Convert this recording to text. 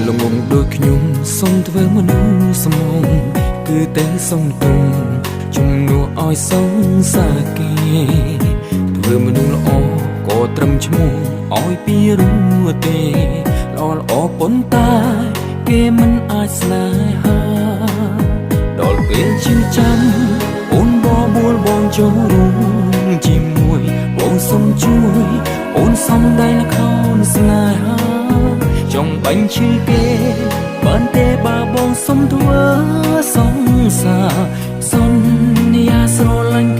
លងងដូចខ្ញុំសុំធ្វើមនុស្សស្មងគឺតែសុំទុំជំនួសឲ្យសង្សារគេធ្វើមនុស្សល្អក៏ត្រឹមឈ្មោះឲ្យពីរោះទេល្អល្អប៉ុន្តែគេមិនអាចស្នេហាដល់ពេលឈឺចាំអូនបបួលបងចូលរួមជាមួយបងសុំជួយអូនសំដែងល្ខោនស្នេហាចង់បាញ់ឈឺគេបានទេបើបងសុំធ្វើសង្សារសន្យាស្រឡាញ់។